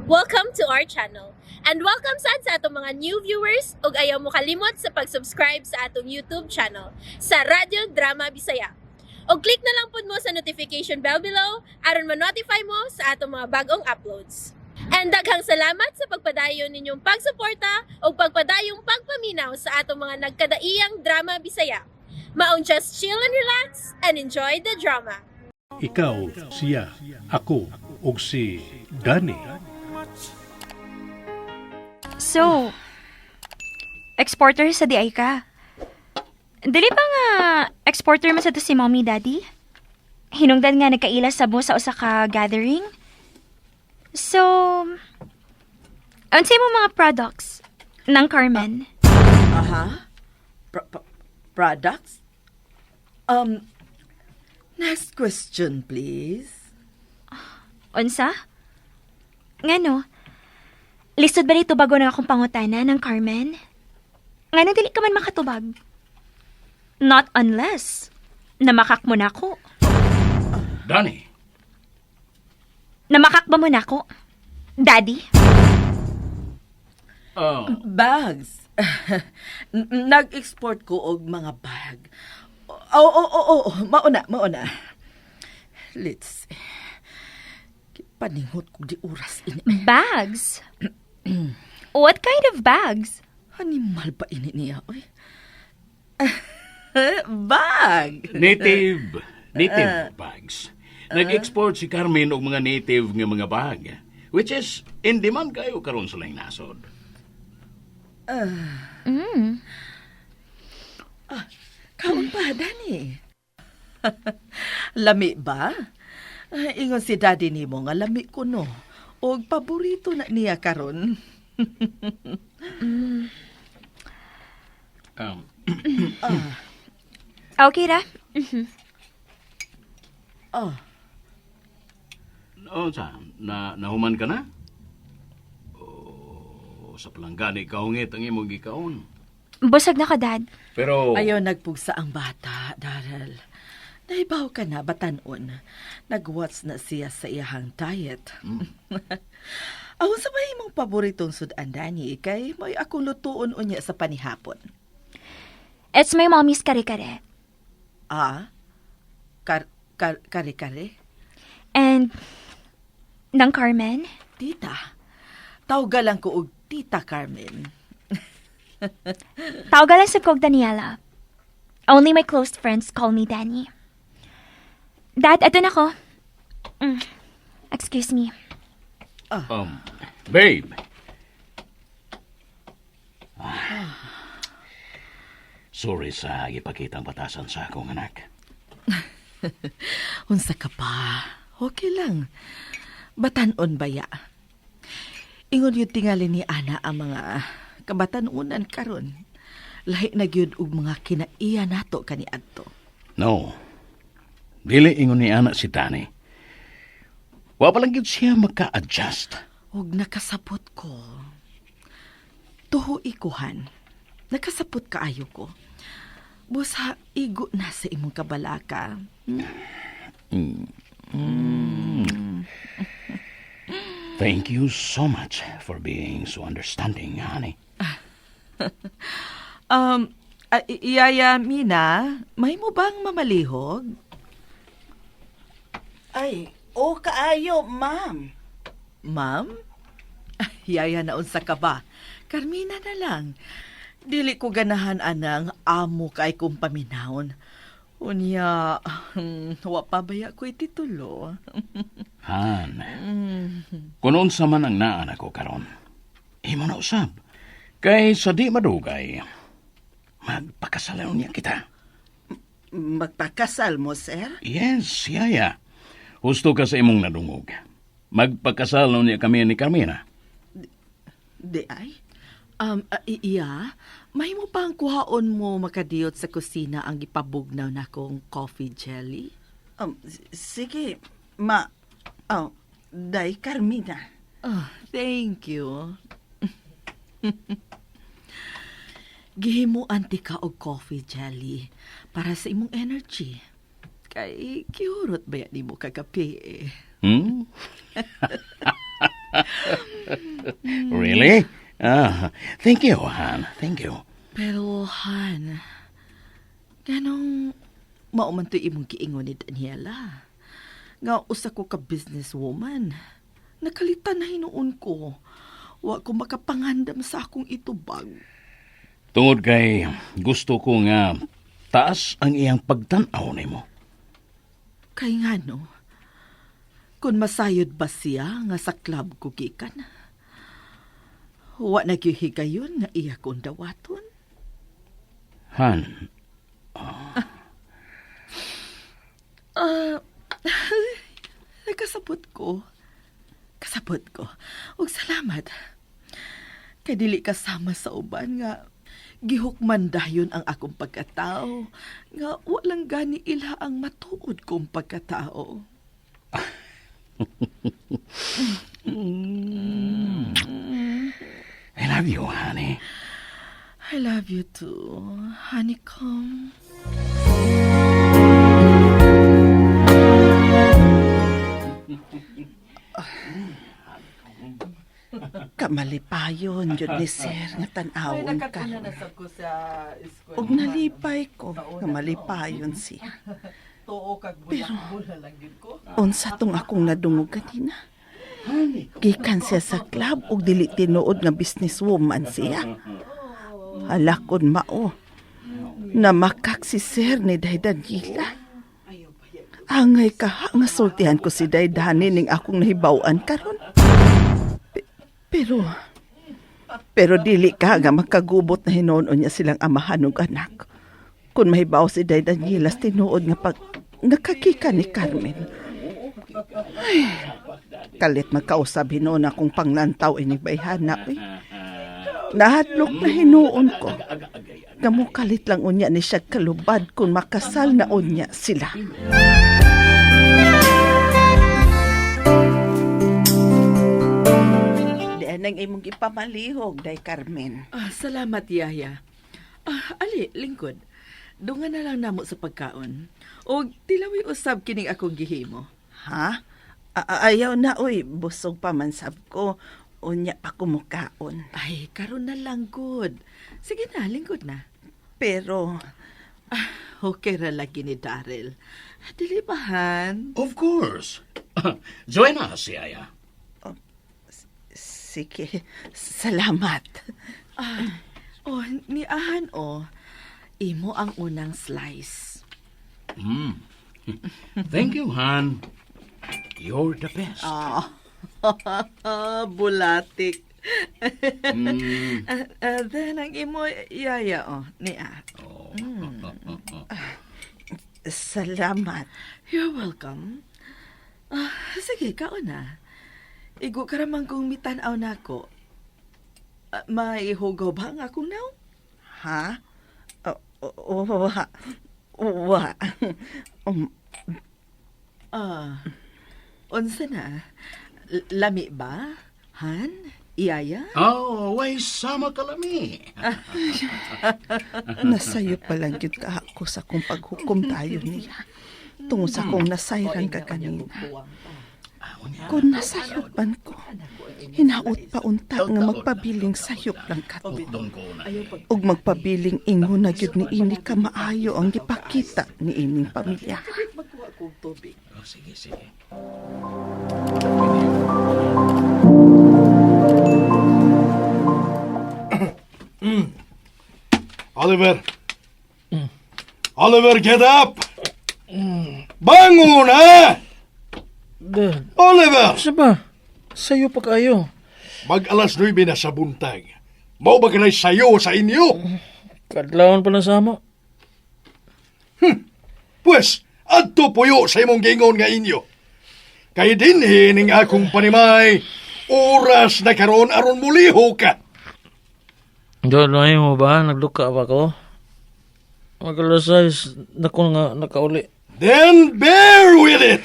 Welcome to our channel. And welcome sad sa atong mga new viewers ug ayaw mo kalimot sa pag-subscribe sa atong YouTube channel sa Radyo Drama Bisaya. Og click na lang pud mo sa notification bell below aron ma-notify mo sa atong mga bagong uploads. And daghang salamat sa pagpadayon ninyong pagsuporta ug pagpadayong pagpaminaw sa atong mga nagkadaiyang drama Bisaya. Maong just chill and relax and enjoy the drama. Ikaw, siya, ako, ug si Danny. So, exporter sa diay ka. Dili ba nga exporter man sa to si Mommy, Daddy? Hinungdan nga nagkaila sa mo sa usa ka gathering? So, unsay mo mga products ng Carmen? Aha. Products? Next question, please. Unsa? Ngano? Lisod ba dito bago na akong pangutana ng Carmen? Ngano dili ka man makatubag? Not unless namakak mo na ako. Danny, Namakak ba mo na ako? Daddy? Oh, Bags. Nag-export ko og mga bag. Oo, mauna, mauna. Let's see. Paningot ko di oras ini. Bags? What kind of bags? Animal ba ini niya, oy? Bag! Native bags. Nag-export si Carmen og mga native nga mga bag, which is in demand kayo karon sa laing nasod. Kaon pa, Dani. Lami ba? Ah, ingon si daddy nimo nga lami kuno. Og paborito na niya karon. Okay ra. Oh, Oh, sa na nahuman ka na? Oh, sa palanggani kaungit ang imong gikaon. Busog na ko, Dad. Pero Ayaw nagpugsa ang bata, Daryl. Nahibaw ka na, batanon. Nag-watch na siya sa iyahang diet. Aw, sa may imong paboritong sudan, Dani, kay may akong lutuon unya sa panihapon. It's my mommy's kare-kare. Ah? Kare-kare? And ng Carmen? Tita. Tawga lang ko og Tita Carmen. Tawag lang sa kog Daniela. Only my close friends call me Danny. Dad, eto na ko. Excuse me. Babe. Ah. Sorry sa gipakitang batasan sa akong anak. Unsa ka pa? Okay lang. Batanon baya. Ingon yung tingali ni Ana ang mga kabatanunan karon. Lahi na gyud og mga kinaiya nato kaniadto. No. Dili ingon ni anak si Danny. Wa pa lang gyud siya maka-adjust. Og nakasapot ko. Tuho ikuhan. Nakasapot kaayo ko. Busa igo na sa imong kabalaka. Thank you so much for being so understanding, honey. Yaya Mina, may mo bang mamalihog? Ay, o kaayo, ma'am. Ma'am? Yaya, naunsa ka ba? Carmina na lang. Dili ko ganahan anang amo kay kong paminawon. Unya, wa pa baya ko'y titulo? Han, kung unsa man ang naa nako karon, imo na usab. Kay sa di madugay, magpakasal niya kita. Magpakasal mo, sir? Yes, Yaya. Husto ka sa imong nadungog. Magpakasal niya kami ni Carmina. Di ay? Iya, may mo pang kuhaon mo makadiyot sa kusina ang gipabugnaw na kong coffee jelly? Sige, ma... Oh, day Carmina. Oh, thank you. Gihimuan ti ka og coffee jelly para sa imong energy. Kay gihurot ba nimo kagabi eh. Really? Ah, thank you, Han. Thank you. Pero, Han, ganong mao man to'y imong giingon ni Daniela. Nga usa ko ka businesswoman. Nakalitan na hinuon ko. Wa ko makapangandam sa akong itubag. Tungod kay gusto ko nga taas ang iyang pagtan-aw nimo. Kay nga no, kung masayod ba siya nga sa club ko gikan? Wa na gyud higayon nga iya kong dawaton. Han, Ah, nakasabot ko. Kasabot ko. Ug salamat. Kay dili ka sama sa uban nga gihukman dayon ang akong pagkatao nga walang gani ila ang matuod kong pagkatao. I love you, honey. I love you too, honeycomb. Kamalipayon yun ni sir nga tan-awon karon. ko sa school. Ug nalipay ko nga malipayon siya. Tuo kag Pero- lang gyud ko. Unsa tong akong nadungog kanina? Gikan siya sa club ug dili tinuod nga businesswoman siya. Hala kon mao. Namakak si sir ni Day Daniela. Angay kaha nga sultihan ko si Day Dani ning akong nahibaw-an karon. Pero pero dili ka nga makagubot na hinuon niya silang amahan ug anak. Kung mahibaw si Day Daniela sa tinuod nga pag nakakika ni Carmen. Kalit magkausab hinuon akong panglantaw ini bayhana uy. Nahadlok na hinuon ko. Gamo kalit lang unya ni siya kalubad kung makasal na unya sila. Di nang imong ipamalihog, Day Carmen. Ah, salamat, Yaya. Ah, ali, lingkod. Dunga na lang namo sa pagkaon. O tilawi usab kining akong gihimo. Ha? Ayaw na, uy. Busog pa man sab ko. Unya pa kumukaon. Ay, karon na lang good. Sige na, lingkod na. Pero, Ah, okay ra lagi ni Daryl. Dili ba, Han? Of course. Join us, Yaya. Sige, salamat. Ah, oh, ni Ahan, oh. Imo ang unang slice. Thank you, Han. You're the best. Ah, bulatik. Ah, ah, then, ang imo, Yaya, oh, ni ah. Oh. Salamat. You're welcome. Ah, sige, kaon na. Igo ka raman kong mitanaw na ako. Ah, maihugaw ba ang akong naw? Ha? O, wa. Wa. Ah, unsa na? Lami ba? Han? Iyaya? Oh, way sama kalami. Nasayo pa lang yun ka ako sa kong paghukom tayo niya. Tungo sa kong nasayran ka kanina. Kung nasayupan ko, hinaut pa unta nga magpabiling sayop lang kato. Doon ko na. Ug magpabiling ingon na gyud ni ini ka maayo ang gipakita ni ining pamilya. Magkuha kong tubig. Oh, sige, sige. Oliver. Oliver, get up! Bangon na! Dad, Oliver! sa ba? Sayo pa kayo. Mag alas 9 na sa buntag. Mao ba kanay sayo sa inyo? Kadlawon pa lang sa amo. Pwes, adto puyo sa imong gingon nga inyo. Kay dinhi ning akong panimay, oras na karon aron muliho ka. Dad, may mo ba? Nagluka ba ko? Mag alas 6 na ko nga nakauli. Then bear with it.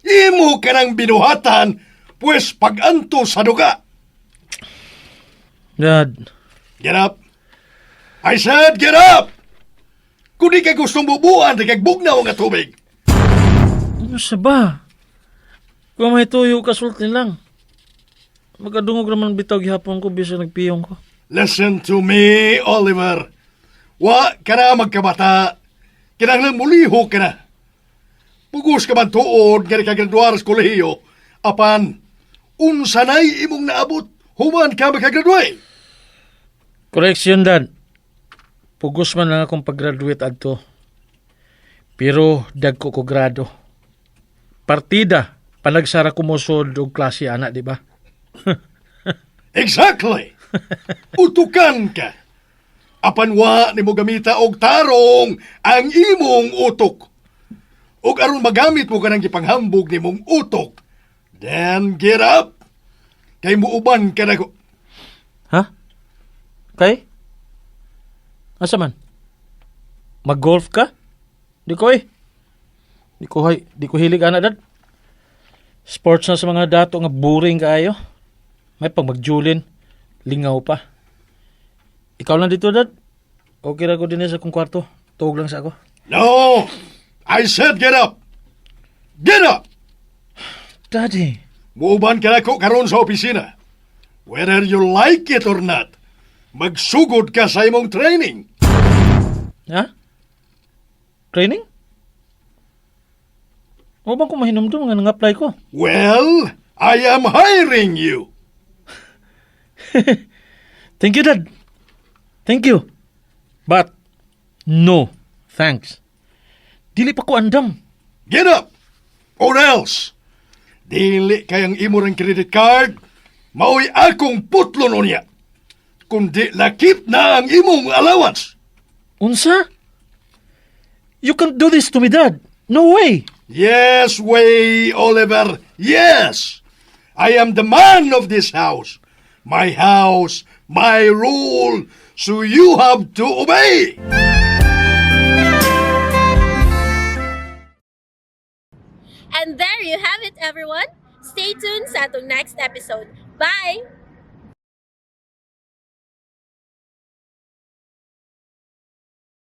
Imo ka ng binuhatan, pwes pag-anto sa duga. Dad, Get up! I said get up! Kung di ka gustong bubuan, di kag bugnaw nga tubig. ano sa ba? Kung may tuyo kasulti lang. Makadungog naman bitaw gihapon ko bisan nagpiyong ko. Listen to me, Oliver. Wa ka na magkabata. Kinahanglan mulihok ka na. Pugos ka man tuod nga nakagraduar sa kolehiyo. Apan, unsa nay imong naabot, human ka makagraduate. Correction, Dad. Pugos man lang akong pag-graduate adto. Pero dagko ko grado. Partida, panagsara kumusod og klase ana, di ba? Exactly. Utukan ka. Apan wa nimo gamita og tarong ang imong utok. Og aron magamit mo kanang gipanghambog nimong utok, then get up. Kay muuban ka na ko. Ha? Kay? Asa man? Mag-golf ka? Di ko eh. Di ko, hay, di ko hilig ana dad. Sports na sa mga dato nga boring kaayo. May pag magjulin, lingaw pa. Ikaw lang dito dad. Okay ra ko din sa akong kwarto. Tuog lang sa ako. No! I said get up! Get up! Daddy. Muuban ka na ko karon sa opisina. Whether you like it or not, magsugod ka sa imong training. Ha? Training? O bang ko mahinumdum nga nang-apply ko? Well, I am hiring you. Thank you, Dad. Thank you. But, no, thanks. Dili pa ko andam. Get up! Or else, dili kayang imo ng credit card, mao'y akong putlo niya. Kundi lakip na ang imong allowance. Unsa? You can't do this to me, Dad. No way. Yes way, Oliver. Yes! I am the man of this house. My house, my rule. So you have to obey. And there you have it, everyone. Stay tuned sa atong next episode. Bye!